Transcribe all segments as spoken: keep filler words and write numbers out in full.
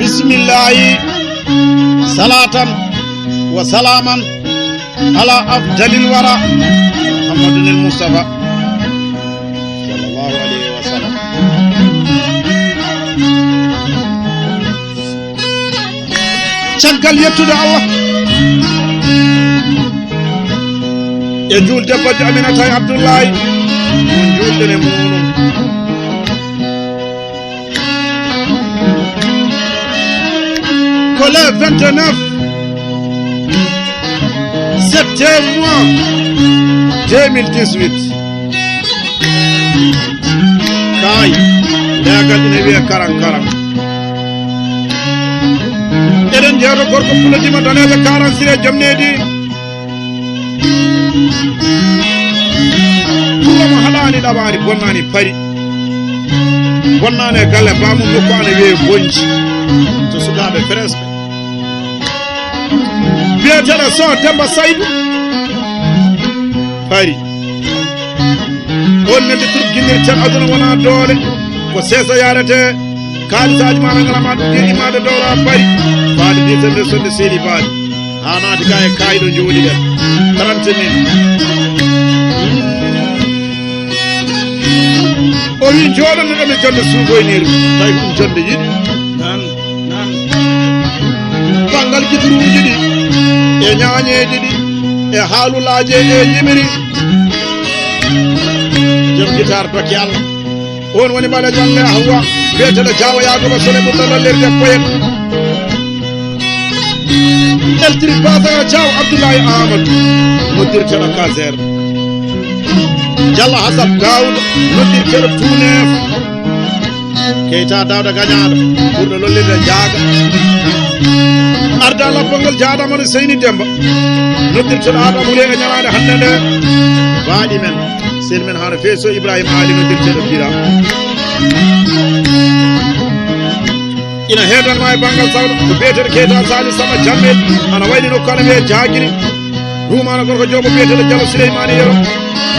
Bismillahi, salatan wa salaman ala afdalil wara, Muhammadunil Mustafa, sallallahu alayhi wa sallam. Caggal yettude Allah e juulde bajjo Aminata e Abdullahi, mo juulɗen e muɗum. Ko le vingt-neuf septembre deux mille dix-huit. Kaay, leegal ina wiya karan karan. Eɗen jewta gorko Pullo Dima Daneejo Karan Sire Jom Needi. Pullo mo haɗaani ɗaɓaani, bonnaani pari. Bonnaani e galle, baamu nokku ana wiye bonji. To sukaaɓe Feres ɓe. Biyeteeɗo Soh Demba Saydu. Pari. On neldi turgindirten aduna wona doole. Ko seesa yarete. Kaalisaaji ma nangana ma ɗum ɗi imaade dowla bari. Faade dix heures sonde seedi baali. Haa naati ga e kaayiɗo jooɗiɗen. Trente mille. O wi jooɗo no ɗon e jonde suugoyniri. Tawi ɗum jonde yiɗi. Nan, nan. Banngal gituruuji ɗi. E ñaañeeji ɗi. E haalulaaji e yimiri. Jom gitaar baki Allah. On woni Bala Jalle Ahwa, biyeteeɗo Jaawo Yaakuba Sole ɓurɗo lollirde Poyet. Eltiri Basaga Jaawo Abdoulaye Amadou, noddirteeɗo Kaser. Jallo Hassan Daouda, noddirteeɗo Tuneef. Keita Daouda Gañaaɗo, ɓurɗo lollirde Jaaga. Arda lappol ngol Jaaɗo Amadou Seyni Demba, noddirteeɗo Adama Wule e ñalaande hannde nde. Baaɗi men. Sel men hano feeso Ibrahima Ali no defteɗo Bira. Ina heedanma e banngal sawɗo ko biyeteeɗo Keita Sali Samba Jammel, ana wayni nokku ana wiyee Jaagiri. Ruumaana gorko joobo biyeteeɗo Jalo Souleymane Yero.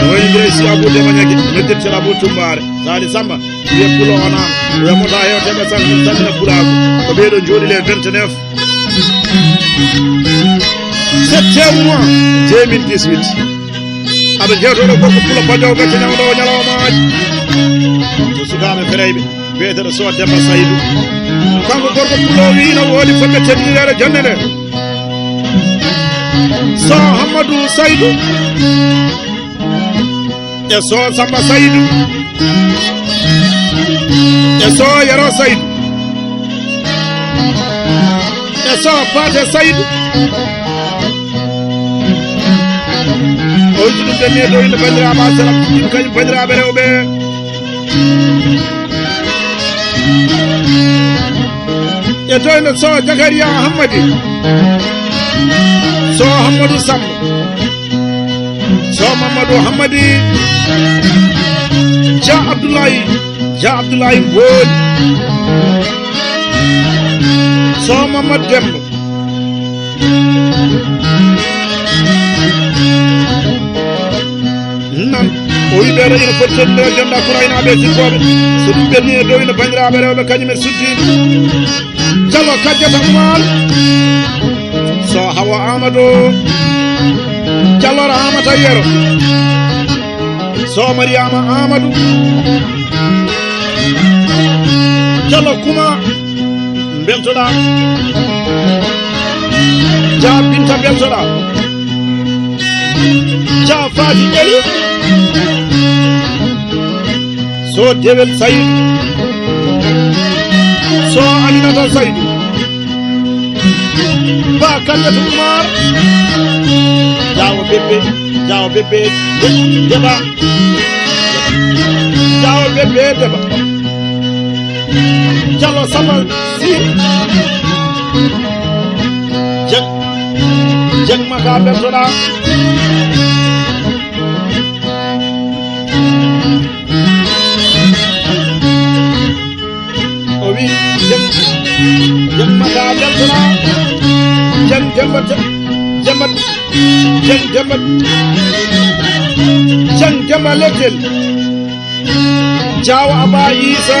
No wayni Grace Abou Demañagi, no defteɗo Abou Tumbaare. Sali Samba, wiye Pulo Onam, wiye Mota Hewteɓe Sal, min salmina Pulaagu. Ko ɓeeɗo jooɗi le vingt-neuf septembre deux mille dix-huit. Aɓe jewtoɗo gorko Pullo Bajowo gacce ñawɗo o ñalawmaaji. To sukaaɓe Fereyɓe, biyeteeɗo Soh Demba Saydu. Kanko gorko Pullo o wiino woodi fotɓe teddinireede jonnde nde. Soh Hammadou Saydu. E Soh Samba Saydu. E Soh Yero Saydu. E Soh Paate Saydu. O witti ɗum ɓenni e dow inde banndiraaɓe Asara, ɗum kañum banndiraaɓe rewɓe. E dow inde Soh Jakariya Hammadi. Soh Hammadou Samba. Soh Mamadou Hammadi. Dia Abdoulaye. Dia Abdoulaye Mbodi. Soh Mamadou Demba. Nan, o wi ɓeeɗo ina foti teddude e jonda Kuraynaaɓe e sikkooɓe. So ɗum ɓenni e dow ina banndiraaɓe rewɓe kañum en suddiiɓe. Jalo Kajjata Umar. Soh Hawa Amadou. Jalo Ramata Yero. Soh Mariama Amadou. Jalo Kuma. Beltoɗa. Dia Binta beltoɗa. Dia Fati Eli. Soh Dewel Saydu. Soh Aminata Saydu. Ba Kallatu Umar. Jaawo Bebbe. Jaawo Bebbe. De-, Deba. Jaawo Bebbe Deba. Jalo Samba Sir. Jek. Jek Maka beltoɗa. O wi, Jeng, Jeng Mata Beltona, Jeng Demba, Demba, Jeng Demba, Jeng Demba Lettel, Jaawo Aba Isa,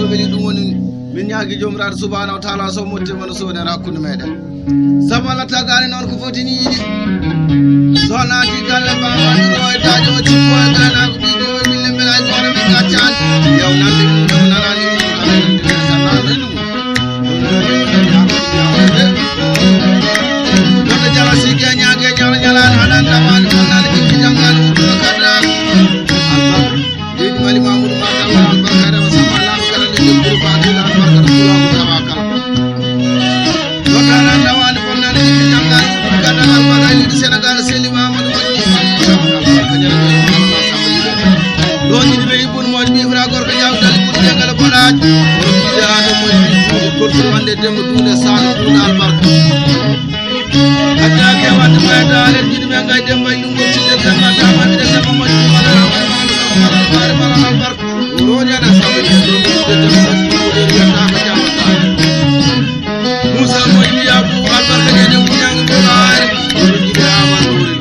so weli ɗum woni min ñaagi Joomiraaɗo subhaanahu wa taala so motti wona soodere hakkunde meɗen. Sabu Allah tagaani noon ko foti ni yiɗi. So naati galle baaba ɗuro e daajo o cikko e gaynaaɓe ɓiɓɓe o ɓille mbela e goore men gaccaani. Yaw nande ɗum, yaw nanani ɗum, kala nande ɗum, yaw nanani ɗum. Wonde jala si geña geña o ñalaani haɗan damaani wonnaani ɓiɓɓe janngaani wurtuno kadda. Albarka. Leydi Mali Mamadou Makalla albarka rewa sama laamu kala leydi ɓuri baɗude albarka no pulaagu tawa kala. Wonnaani damaani wonnaani ɓiɓɓe janngaani wurtuno kadda albarka leydi Sénégal selli Mamadou Makki. Albarka ñande ɗo yiɗi ɓe Ibn Moƴƴi Ibra gorko jawdal Ibn Jengale Boɗaaji. Wonɓe Adama Moƴƴi Duuɗe Koltol wonde Demba Duuɗe Saare Duuɗe Albarka. Adda ke wadde ɓeydaale jiɗi men ngay Demba Yumbo Sile Demba Dama Ɓiɗa Demba Moƴƴi Mala Albarka. Roñana Samba Yumbo Sile Demba Yumbo Sile Demba Yumbo Sile Musa Moƴƴi Abu Albarka Ñande Muñangi Bulaare. Wonɓe Adama Nuuri.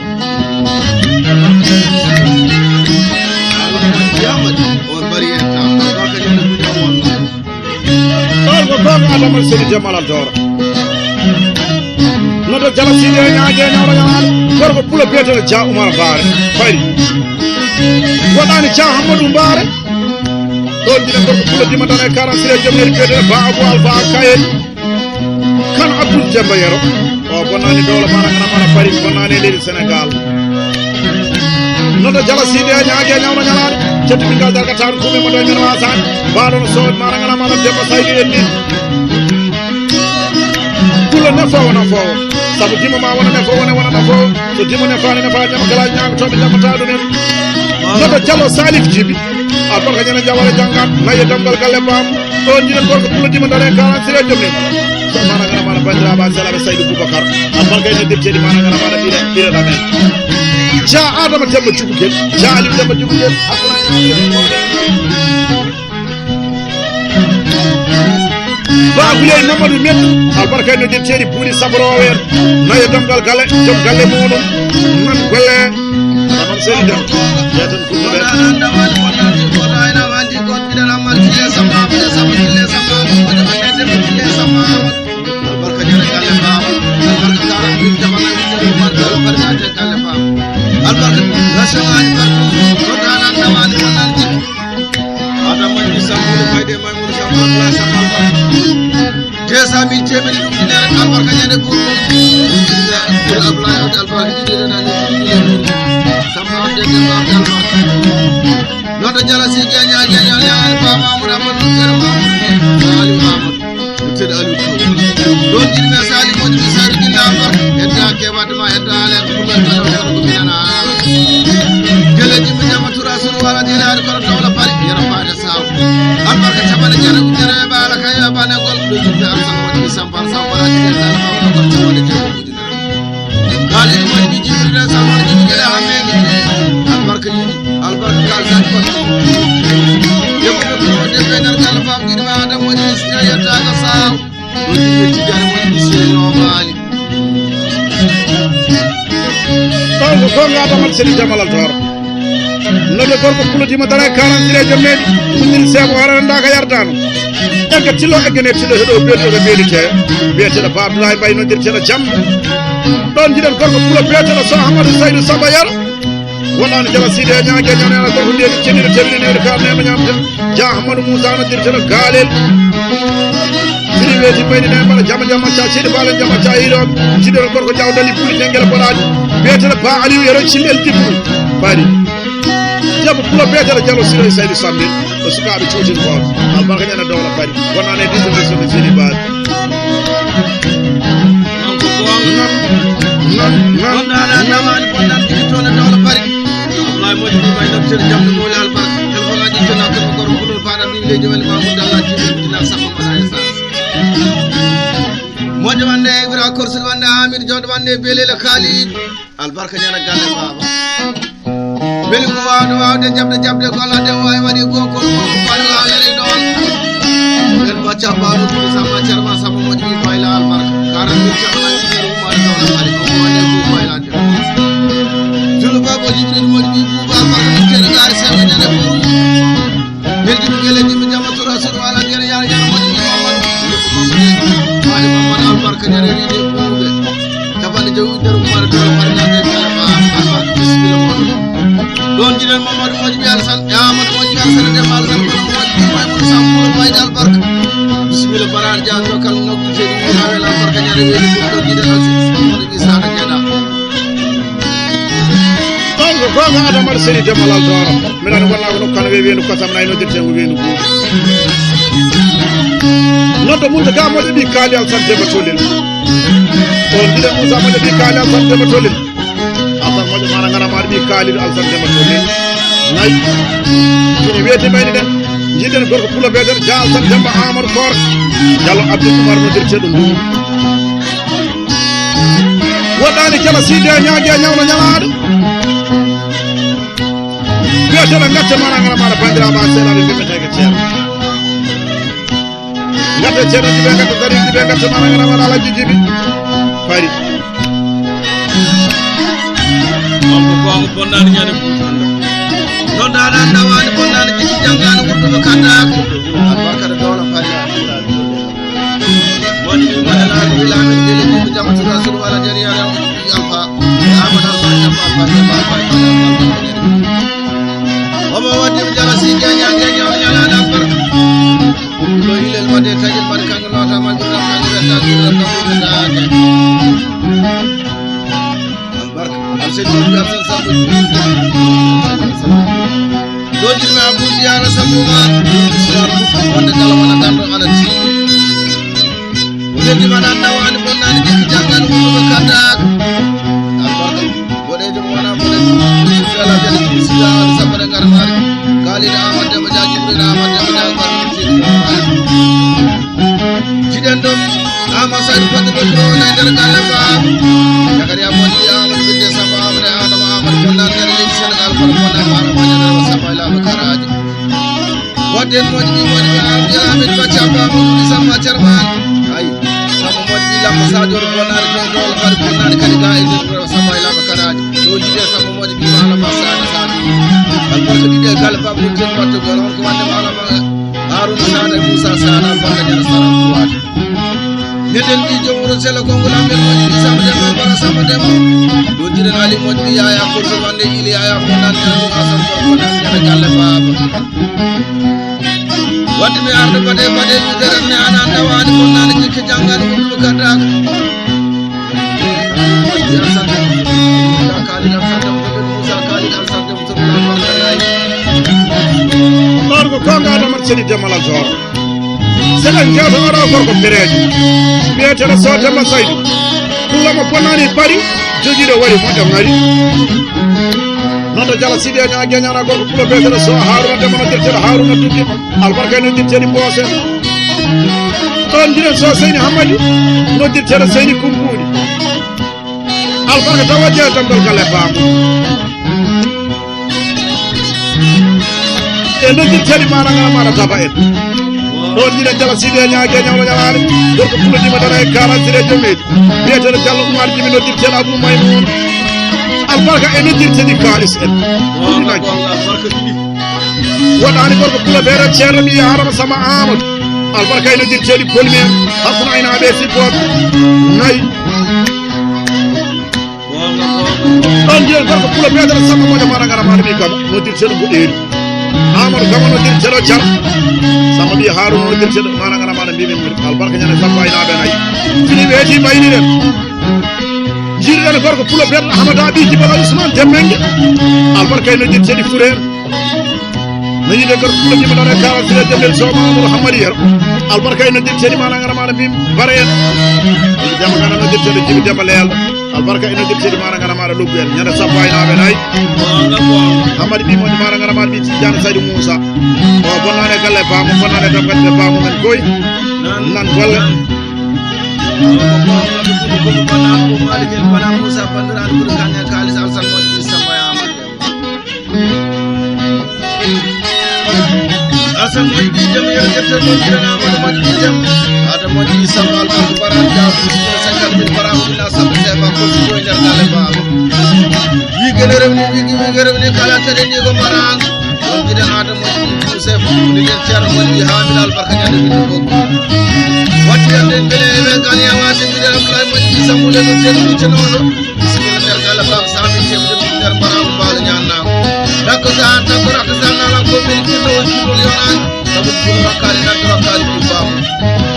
Ɗon ko goonga Adama Seydi Jamal Altoora. Noto Jala Sidi e ñaaje e ñawra ñamaɗo. Gorko pula biyeteɗo Dia Oumar Mbaare. Fayri. Woɗani Dia Hammadou Mbaare. Ɗon jine gorko pula dima tan e quarante-six e joom neri biyeteɗo Ba Abou Alpha Kayel. Kan Abdoul Demba Yero. O bonnani dowla mana ngana mana Paris bonnani leydi Sénégal. Noto Jala Sidi a ñaage a ñawna ñalaɗo. Cetti ɓingal darga tan kume mo doy men wasani. Baɗono sowet mana ngana mana Demba Saydi en ni. Kulo nefoowo nafoowo. Sabu dima ma wona nefoowo ne wona nafoowo. So dima nefaani nefaani ñama kala ñaami toɓe ñamata ɗum en. Noto Jalo Salif Jibi. Albarka ñana jawale jangan nayi damgal galle bam. Ɗon jiɗen gorko pullo dima dare kalan sire jom ne. So mana ngana mana bandiraɓe an salaɓe Saydu Boubacar. Albarka e noddirteɗi mana ngana mana ɓira ɓira ɗamen. Dia Adama Demba Jugugel. Dia Aliou Demba Jugugel. Ba Guley Mamadou Men. Albarka e noddirteɗi buuri saborowo en. Nayi damgal galle jom galle muɗum. Nan golle. Aman seni dem. Yatan Wonande wonande wonande wonande goɗɗo ina wandi goɗɗo ina ammal kille samma ɓe samma kille samma ɓe wonande wonande kille samma. Albarka jere galle baba. Albarka kara min jabana min jabana barka barka te galle baba. Albarka national barka. Wonande wonande wonande. Adam mai samma ɓe fayde mai mun samma Allah samma Allah. Deux cent mille teemedde ɗum ɗinere albarka ñande ɓur ɓur Ablaye Abdou Alpha ɗiɗi renani ɗiɗi renani. Samba Abdou Demba Abdou Alpha. Noto Jala si geña geña ñaani Ba Mamour Amadou Kër Mamour. Aliou Amadou. Mister Aliou Sow. Ɗon jiɗmi e Sali Modou mi Sali Ginda Alpha. Hedda keɓat ma hedda halen ɗum ɗon kala kono ko minana. Geleji mi jama tura sunu wala dinaari kono dowla bari yara faade. Saw. Albarka capanɗe jeetati ujunere e ɓaala kay a bane gol ɗo jumde arsan waɗi sampal sampal a jiɗe tan ko capanɗe jeetati ujunere. Khalid waɗi mi jiwirde sampal jiwirde hammeni. Albarka yiɗi albarka kal tan ko. Yewɓe ko debbe nan kala fam giɗma adam waɗi sina yettaga saw. Ɗo yimɓe tijani waɗi sino maali. Ɗon ko gonga damal seni damal altor. Noto gorko pulodima dara e quarante-six e joom neɗi. Muñin seebo harana ndaka yardano. Egga tillo eggene tillo heɗo beeli oɗo beelite. Biyeteɗo Ba Abdoulaye Mbaye noddirteɗo Jam. Ɗon jiɗen gorko pulo biyeteɗo Sow Amadou Saydou Samba Yero. Wonani jala sidi e ñaage ñaane ala gorko ndiyani ceniɗo telliniɗo ka nema ñamta. Ja Ahmadou Moussa no dirtata gaalel. Sidi weeti mayni ne mbaɗa jama jama ca sidi balen jama ca iɗon. Jiɗoɗo gorko jaw dali puli tengel boɗaji. Beetata ba Aliou yero cillel dibbu. Bari. Jabo pulo beetata jalo siro e saydi sambe. O sukaaɓe cuutin ko. Albarka ñana dowla bari. Wonani e dix-neuf sidi bari. Wonde aɗa annama ani bonnan ɗiɗi toon e dawla bari. Abdoulaye Moƴƴi ɗum ay docteur jamɗo mowle albarka. Téléphone aji tona kono goro kulol faɗa min leydi wali mamoudou allah jiɗi ujunnaji sappo mbaɗa e sens. Moƴƴo wande ibra korsul wande amir jawɗo wande belele khalid. Albarka ñana galle baba. Weli ko wawde wawde jabde jabde ko allah de wawi waɗi gokol mo falla lere ɗon. En bacca baɗo ko sama cerma sama moƴƴi fayla albarka. Karan min sama umar ɗon hari ko wone ko fayla. Julu babo jibril moƴƴi buba albarka min tere gari sewe nene foru. Beldi mi gele jimi jama tura sur wala jere yara yara moƴƴi mamman. Fayla mamman albarka ñere ride buɓe. Capanɗe jowi nder ummaade doole farnaaɓe e kala ma albarka bisimilla moɗon. Ɗon jiɗen mamadou moƴƴi alsan e amadou moƴƴi alsan e demba alsan kono moƴƴi maymuno sambulo bayde albarka. Bisimilla baraɗo jaato kala nokkuteɗi wirawel albarka ñande weeli ɗum ɗon jiɗen alsi moɗo ɓi sara jeeɗa. Ɗon ko gonga adamar seri demalal doro. Minen wonnaa ko nokku hano wee weendu kosam nay noddirtee ngu weendu buuɗe. Nodda Muntaga moƴƴo ɓii kaali alsan dema tolel. On jiɗen Moussa moƴƴo ɓii kaali alsan dema tolel. Alsan moƴƴo mana ngara maɗa ɓii kaali alsan dema tolel. Nay. Ine weeti mayni ɗen. Jiɗen gorko pula beeten ja alsan demba Amadou Koor. Jalo Abdou Oumar noddirteeɗo ndu. Woɗɗaani kala siide ñaage ñawno ñalaaɗo. Biyeteeɗo ngatte mana ngara maɗa banndiraaɓe an seeɗaaɓe mbimmetee ko ceerno. Ngatte ceerno jiɓe ngatte dari jiɓe ngatte mana ngara maɗa alhaji jiɓi. Fari. Kanko ko ako bonnaani ñande buutunde. Noon daɗa dawaani bonnaani jikki janngaani wurduɓe kaddaaka. Albarka de dowla fari. Woni mi waɗanaani wilaami jeli jiɓe jama sura sura wala jari yara. Alfa, Amadou Alfa, Alfa, Alfa, Alfa, Alfa, Alfa, Alfa. Omo waɗi mi jala si ñaña ñaña o ñalaani albarka. Ɗo ilel waɗe taƴel mbaɗi kanko nota ma ɓurɗa ma ɓurɗa ta ɓurɗa ta ɓurɗa ta ke. Albarka. Alsedi ɗum gartan sabbo. Ɗo jiɗmi abuji yara sabbo ma. Wonde kala wona ganndo ala tiiɗi. Wonde mbaɗa nawani bonnani jikki janngal wonɓe kaddaaka. Albarka. Boɗejo mo wona boɗejo. Sala jali sila wala sabara ngar mari. Kalida Amadou Demba Dia Jibril Amadou Demba Dia Jibril. Jiɗen ɗum Ama Sadio Fodde ɗo ko wona e nder galle mbaam. Jakaria moƴƴi Amadou Bidde Samba Amadou Adama Amadou Bonnaan nder leydi Sénégal kono Bonnaan maaro ma ñande o Samba e laaɓe karaaji. Wadde en moƴƴi moƴƴi Amadou Amin Bathia Ba Amadou Samba Thierman. Ay Samba moƴƴi Lambo Sadio Bonnaan ɗo ɗo Bari Bonnaan kadi ga e nder Samba e laaɓe karaaji. Ɗo jiɗe Samba moƴƴi Bala ma Sada Sada. Albarka ɗiɗi e galle Babou Dieng Batto Gol on ko wande Bala ma. Haruna Sada Moussa Sada Baka Diarra Sada Kouwata. Neten mbi joom wuro sella konngol am ɓe moƴƴi Samba Demba Bara Samba Demba. Ɗo jiɗen Ali moƴƴi Yaya Koso wande ili Yaya Konan Konan Konan Konan galle baba. Wadde mi arde baɗe baɗe mi deren ne ana dawani Konan jikki janngal wuro kaddak. Ɗon ko konga Adama Seydi Jamal Azor. Seɗen jewta oɗo gorko pereejo. Biyeteɗo Sow Demba Saydu. Kulla mo bonnani Paris. Jogiiɗo wari moƴƴo ngari. Noon to Jala Sidi e ñaage ñaana gorko pulo biyeteɗo Sow Haruna Demba no dirteɗo Haruna Tuki. Albarka e no dirteɗi Mboose. Ɗon mbiɗen Sow Seyni Hammadi. No dirteɗo Seyni Kumbuuɗi. Albarka tawa jeeya tamgal galle baamu. E noddirteɗi maɗa ngara maɗa taba en. Ɗon jiɗa jala siɗi e ñaage ñawlo ñalaare. Gorko pulo dima dara e karan sire jomedi. Biyeteɗo Jallo Umar Jibi noddirteɗo Abou Maymoun. Albarka e noddirteɗi kalis en. Ɗum naggi. Waɗani gorko pulo beere ceerno mi yaharama sama Amadou. Albarka e noddirteɗi kolmi en. Hakkuno aynaɓe e sippoɓe. Nayi. Goonga, goonga, Ɗon njiɗen gorko Pulo Beetere Samba Moƴo Maɗa Ngara Maɗa Ɓii Gama noddirteeɗo Mboɗeeri. Amadou Gama noddirteeɗo Jar. Samba Ɓii Haaruna noddirteeɗo Maɗa Ngara Maɗa Mbiimi Mboɗi. Albarka ñande sappo aynaaɓe nayi. Fini weeti mbayniɗen. Njiɗen gorko Pulo Beetere Ahamada Ɓii Jibala Ousmane Demmenge. Albarka e noddirteeɗi Fureer. No yiɗe gorko Pulo Jima Dara Kara Sire Jabel Sow Mamadou Hamadi Yero. Albarka e noddirteeɗi Maɗa Ngara Maɗa Mbiimi Bare en. Jama Ngara noddirteeɗo Jibi Demba Leel. Albarka e noddirteeɗi Maɗa Ngara Maɗa Luggu en. Ñande sappo aynaaɓe nayi. Hamadi Ɓii Moƴo Maɗa Ngara Maɗa Ɓii Tijjani Saydu Moussa. O bonnaane galle baamu, bonnaane damgal de baamu men koy. Nan golle. Moussa Bandiraani Burkane Kalis Alsan Moƴo Samba Yama. Asan moƴƴi jam, yo ƴetto ɗon kiran Amadou moƴƴi jam. Ada moƴƴi Samba Albarka Bara Dia, cinquante mille bara, wona Samba Seba, ko ɗo e nder galle baaba. Wiige ne rewni, wiige, wiige rewni, kala tede ni ko mbaran. Ɗon kiran Ada moƴƴi Youssef, ni nder Ceerno moƴƴi Hamid Albarka ñande ɓiɗɗo bokko. Watti ande mbele e ɓe gal yawade mbiɗen Abdoulaye moƴƴi Samba Lelo Ceerno Ceerno. Bisimilla nder galle Baba Sami Kebde nder Mbaraaɗo Mbaalo ñaannaama. Takkusaan, takko rakkusaan, nalan ko min kinno on kinno yonaani. Sabu ko rokkaali, nagge rokkaali ɗum baabu.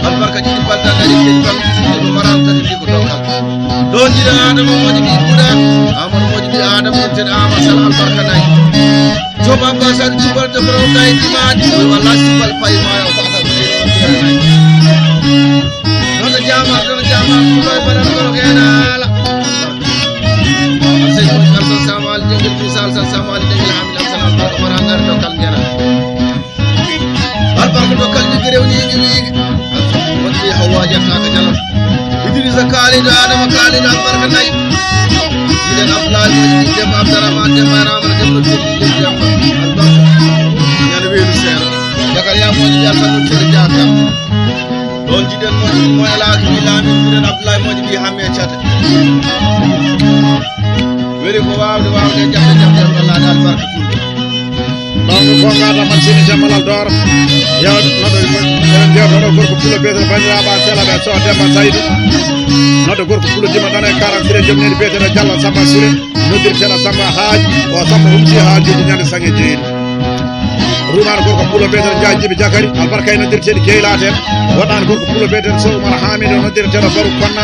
Albarka jiɗi balda ngari kedi bam ɗum Mbaraaɗo tati ndi ko dokkal. Ɗo jiɗa Adama moƴƴi ɓii Buda, Amadou moƴƴi ɓii Adama, ƴetten Ama Sal albarka nayi. Joom Abba Sal jubal de ko ɗo nayi ɗi maani, walla jubal pay maayo ko Adama. Nono jaama, nono jaama, ɗum ɗo e mbaɗan kono ko en haala. Sey Moussa Sall Samba Ali Jengel, Moussa Sall Samba Ali Jengel, Hamid Abdallah Abdou Omar Angar ɗo kal ngera. Albarka ɗo kal jiggi rewni yigi yigi. Wonde Hawwa jatta ka jalam. Idrissa Khalidou Adama Khalidou albarka nayi. Idan Abdoulaye Wadi Demba Abdourahmane Demba Ramana Demba Abdoulaye Demba. Albarka. Yana welu sera. Jakariya Modi Diallo Sall Sera Diatta. Ɗon jiɗen moƴƴi mo e laaki mi laami jiɗen Abdoulaye moƴƴi ɓi hamme cata. Weli ko waawde waawde jaɓde jaɓde on wallaade albarka fulɓe. Ɗon ko gonga da maccini jammalal dooro. Yawde noɗo eɗen jewtoɗo gorko Pulo beeteɗo banndiraaɓe a selaɓe so Demba Saydu. Noɗo gorko Pulo dima dana e quarante sire jom neni beeteɗo Diallo Samba Sire. Noddirteɗo Samba Haaji, o Samba humti haajuji ñande sange jeeri. Ruunaani gorko Pulo beeteɗo Njaay Jibi Jakari, albarka e noddirteeɗi Geylaate en. Waɗaani gorko Pulo beeteɗo Sow Umar Haamidu, noddirteeɗo Baru Konna.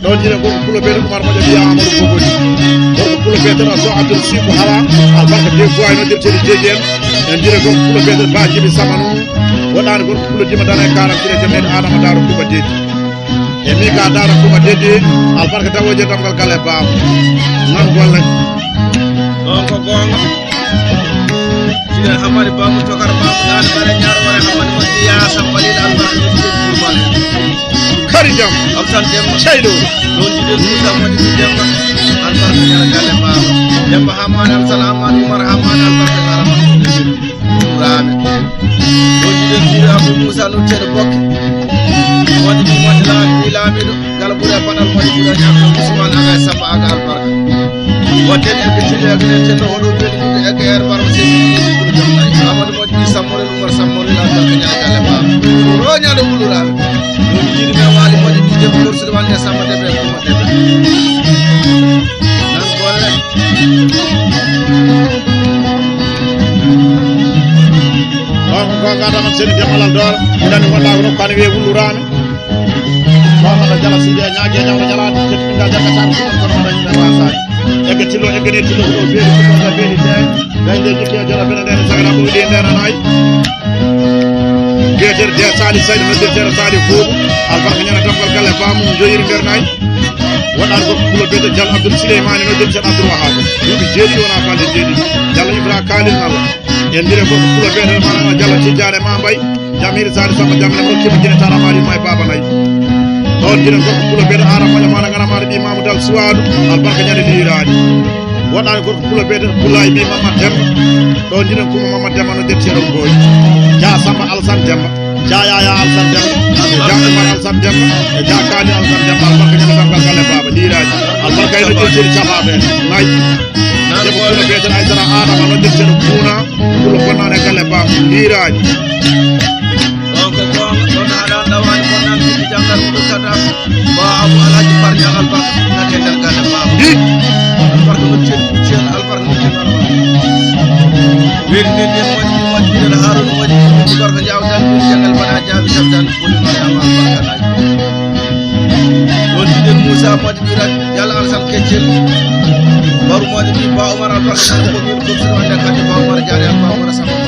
Ɗon jiɗen gorko Pulo beeteɗo Umar Moƴo Biya Amadou Bogodi. Gorko Pulo beeteɗo Sow Abdoul Siku Hawa, albarka de Buwa e noddirteeɗi Jeegi en. En jiɗen gorko Pulo beeteɗo Ba Jibi Samanu. Waɗaani gorko Pulo dima dana e quarante sire jom en Adama Daaro Kuba Dedi. E mi ka dara kuma dedi albarka tawoje damgal galle baabu. Nan golle. Ɗon ko gonga. Jiɗen Hamadi Baabu Tokar Baabu Gaali Bare Ñaar Wara Hamadi Masiya Sambalil albarka no jiɗen Tuubal. Kari jam. Absan Demba. Ceyɗo. Ɗon jiɗen Tuuta Modi Demba. Albarka ñaar galle baabu. Demba Hamadi Absan Hamadi Umar Hamadi albarka ñaar. Wuluraame. Ɗo jiɗen jiɗo Abdou Moussa Nutteɗo Bokke. Waɗi ɗum waɗi laabi laamiɗo. Kala ɓuri e panal waɗi ɓuri e ñaamɗo Ousmane Aga e Samba Aga albarka. Waɗden egge tillo egge ɗen tello oɗo belɗude egge er barma seydi ɗiɗi ɗiɗi ɗiɗi ɗiɗi. Amadou Moƴƴi Sammorel Umar Sammorel albarka ñaagaale ma. Roñaade wuluraame. Ɗum jiɗi men waali moƴƴi ɗi debbo korsude wande Samba Debe e Kumba Debe. Nan golle. Ɗon ko gonga Adama Seydi Jamalal Doora. Mbiɗani wonɗa ko nokku hano wiye Wullu Raame. Ɗon mbaɗa jala Sidi e ñaage e ñawɗo jalaade. Keɗi ɓingal jagga tan ɗum kono mbaɗa yimɓe wasaade. Egga tillo, egga ne tillo ko ɗo beeli, ko ɗo beeli de. Gaynde jikki e jara bene nden sagara ko ɗi nden anayi. Geeter de Sali Sali no de jara Sali Bobo. Albarka ñana tambal galle bamum joyiri nder nayi. Waɗaani ko Pulo Beto Diallo Abdoul Souleymane no Diop Cheikh Abdoul Wahab. Duuɓi jeeɗiɗi wona balɗe jeeɗiɗi. Diallo Ibra Kalil Allah. En mbiyii ko Pulo Beto mana Diallo Tidiane ma mbay. Jamiri Sali Samba Jamiri mo kiba jine tara mari may baba nay. Ɗon jinen ko Pulo Beto ara manya mana ngana mari ɗi Mamadou Dal Suwadu. Albarka ñande liraani. Waɗaani ko Pulo Beto Pulay bi Mama Demba. Ɗon jinen ko Mama Demba no Diop Cheikh Boy. Ja Samba Alsan Demba. Ja Yaya Alsan Demba, ja Umar Alsan Demba, ja Kani Alsan Demba, albarka ñande ɗam gal galle baba, liraji. Albarka ene ƴettiri caɓaɓe, nayi. Debbo Pulo beeten Aysara Adama, no ƴettiri Kuna, Pulo bonnane galle baba, liraji. Ɗon ko gonga, ɗon haɗan ɗawani bonnani ɗiɗi janngal ɗum kata. Ba Abu Alhaji Parña albarka, nate nder galle baba. Ɗi. Albarka no cel, cel, albarka no cel, albarka. Weeri nden nden moƴƴi, moƴƴi nden Haruna moƴƴi, moƴƴi gorko jawtan, ɓuri jangal mbaɗa jaabi sabtan, ɓuri mbaɗa ma albarka. Ɗon jiɗen Moussa Madi Birak, Yalla Alassane Keccel. Baru Madi Bi, Ba Omar albarka, ko min ko sino wande kadi Ba Omar Diarra, Ba Omar Samba.